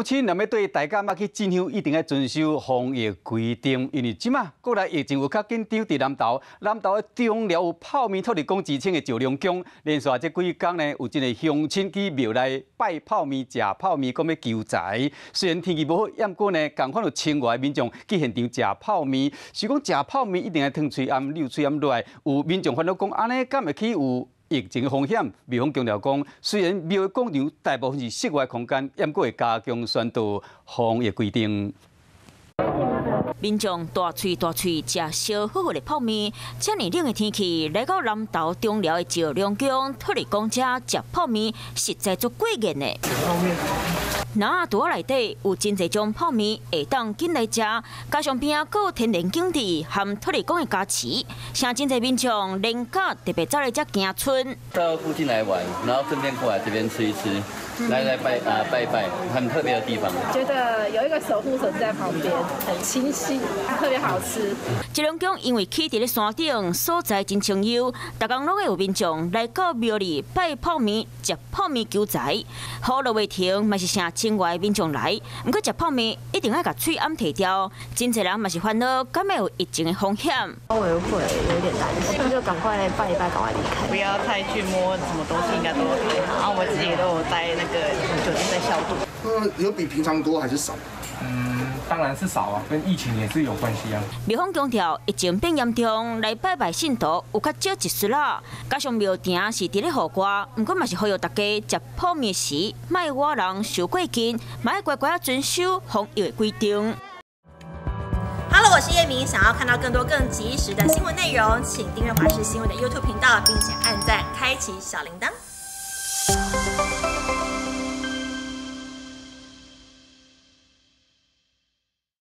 鄉親若欲對大甲媽去進香，一定愛遵守防疫規定，因為這馬國內疫情有較緊張。佇南投，南投的中寮有泡麵土地公之稱的石龍宮，連續這幾工呢，有真濟鄉親去廟內拜泡麵、食泡麵，講欲求財。雖然天氣無好，毋過呢，仝款有千外民眾去現場食泡麵。是講食泡麵一定愛吞喙罨、溜喙罨落來，有民眾煩惱講，按呢敢會去有疫情風險？廟方強調講，雖然廟的廣場大部分是室外空間，毋過會加強宣導防疫規定。民眾大喙大喙食燒呼呼的泡麵，遮爾冷的天氣，來到南投中寮的石龍宮土地公遮食泡麵，實在足過癮的。那櫥仔內底有真濟種泡麵會當揀來食，加上邊仔閣有天然景致和土地公的加持，啥真濟民眾連假特別走來遮行春。到附近來玩，然後順便過來這邊吃一吃，來來拜啊拜拜，很特別的地方。覺得有一個守護神在旁邊，很清新，特別好吃。石龍宮因為起佇咧山頂，所在真清幽，逐工攏會有民眾來到廟裡拜泡麵、食泡麵求財。雨落袂停，嘛是成千外民眾來。毋過食泡麵一定愛共喙罨提掉，真濟人嘛是煩惱，敢會有疫情的風險。稍微會有點擔心，就趕快拜一拜，趕快離開。不要太去摸什麼東西，應該都 OK。然後我們自己都有帶那個酒精在消毒。嗯，有比平常多還是少？嗯，當然是少啊，跟疫情也是有關係啊。廟方強調，疫情變嚴重，來拜拜信徒有較少一絲啦。加上廟埕是佇咧戶外，毋過嘛是呼籲大家食泡麵時，莫倚人傷過近，嘛愛乖乖仔遵守防疫的規定。 Hello，我是葉明，想要看到更多更及時的新聞內容，請訂閱華視新聞的 YouTube 頻道，並且按讚，開啟小鈴鐺。